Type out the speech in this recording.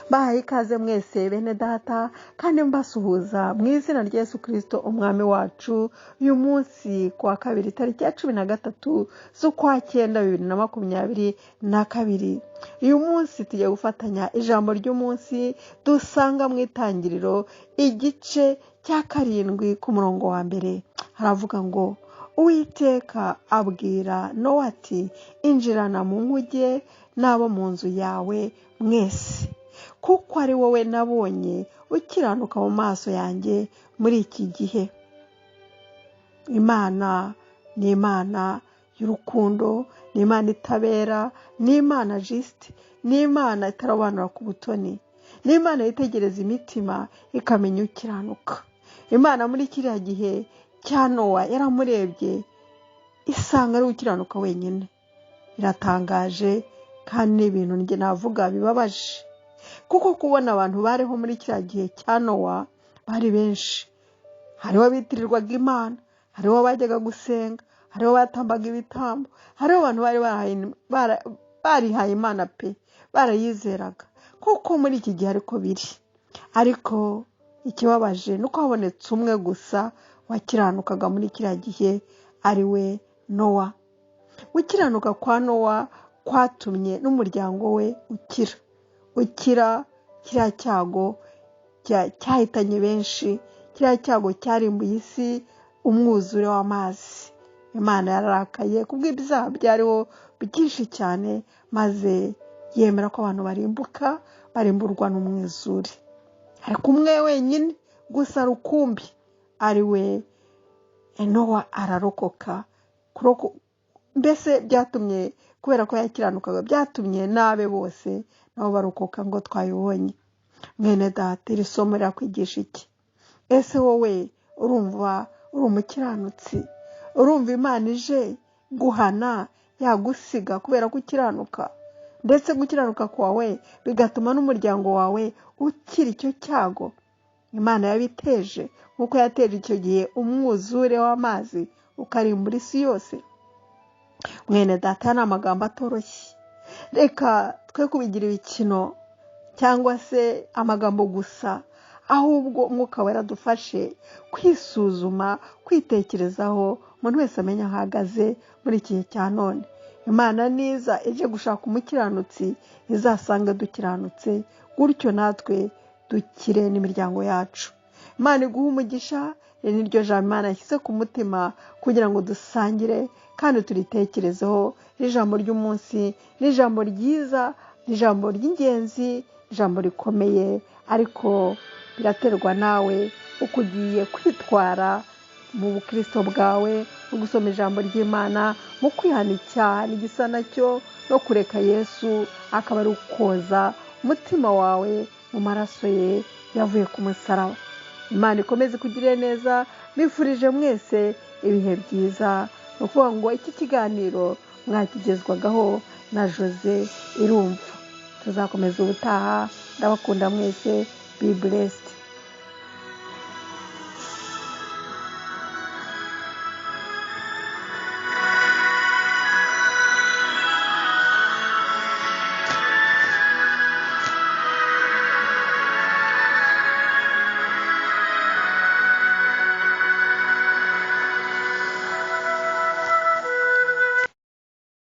Mbahaye ikaze mwese bene data, kandi mbasuhuza mu izina rya Yesu Kirisito umwami wacu. Uyu munsi ku wa kabiri, tariki ya 13 z'ukwa cyenda 2022, uyu munsi tugiye gufatanya ijambo ry'umunsi dusanga mu Itangiriro igice cya 7 ku murongo wa 1. Haravuga ngo: "Uwiteka abwira Nowa ati: 'Injirana mu nkuge n'abo mu nzu yawe mwese, kuko ari wowe nabonye ukiranuka mu maso yanjye muri iki gihe.'" Imana ni Imana y'urukundo, ni Imana itabera, ni Imana juste, ni Imana itarobanura ku butoni, ni Imana yitegereza imitima ikamenya ukiranuka. Imana muri kiriya gihe cya Nowa yaramurebye isanga ari ukiranuka wenyine. Biratangaje kandi ni ibintu njye navuga bibabaje, kuko kubona abantu bariho muri kiriya gihe cya Nowa bari benshi. Hariho abitirirwaga Imana, hariho abajyaga gusenga, hariho batambaga ibitambo, hariho abantu bari barihaye Imana pe, barayizeraga, kuko muri iki gihe ariko biri. Ariko ikibabaje ni uko habonetse umwe gusa wakiranukaga muri kiriya gihe, ari we Nowa. Gukiranuka kwa Nowa kwatumye n'umuryango we ukira, ukira kiriya cyago cyahitanye benshi, kiriya cyago cyarimbuye isi, umwuzure w'amazi. Imana yararakaye kubw'ibyaha byariho byinshi cyane, maze yemera ko abantu barimbuka, barimburwa n'umwuzure. Ariko umwe wenyine gusa rukumbi, ari we Nowa, ararokoka. Mbese byatumye, kubera ko yakiranukaga, byatumye n'abe bose nabo barokoka, ngo twabibonye. Mwene data, iri somo rirakwigisha iki? Ese wowe urumva uri umukiranutsi? Urumva Imana ije guhana yagusiga kubera ko ukiranuka, ndetse gukiranuka kwawe bigatuma n'umuryango wawe ukira icyo cyago Imana yabiteje, nk'uko yateje icyo gihe umwuzure w'amazi ukarimbura isi yose? Mwene data, ni amagambo atoroshye. Reka twe kubigira ibikino cyangwa se amagambo gusa, ahubwo Umwuka Wera adufashe kwisuzuma, kwitekerezaho, umuntu wese amenya aho ahagaze muri iki gihe cya none. Imana niza ije gushaka umukiranutsi, izasanga dukiranutse, gutyo natwe dukire n'imiryango yacu. Imana iguha umugisha. Iri ni ryo jambo Imana yashyize ku mutima kugira ngo dusangire kandi turitekerezeho. Iri jambo ry'umunsi ni ijambo ryiza, ni ijambo ry'ingenzi, ijambo rikomeye, ariko biraterwa nawe uko ugiye kwitwara mu bukristo bwawe, mu gusoma ijambo ry'Imana, mu kwihana icyaha n'igisa nacyo, no kureka Yesu akaba ari ukoza umutima wawe mu maraso ye yavuye ku musaraba. Imana ikomeze ikugirire neza. Mbifurije mwese ibihe byiza. Ni ukuvuga ngo iki kiganiro mwakigezwagaho na Jose Irumva. Tuzakomeza ubutaha. Ndabakunda mwese. Be blessed.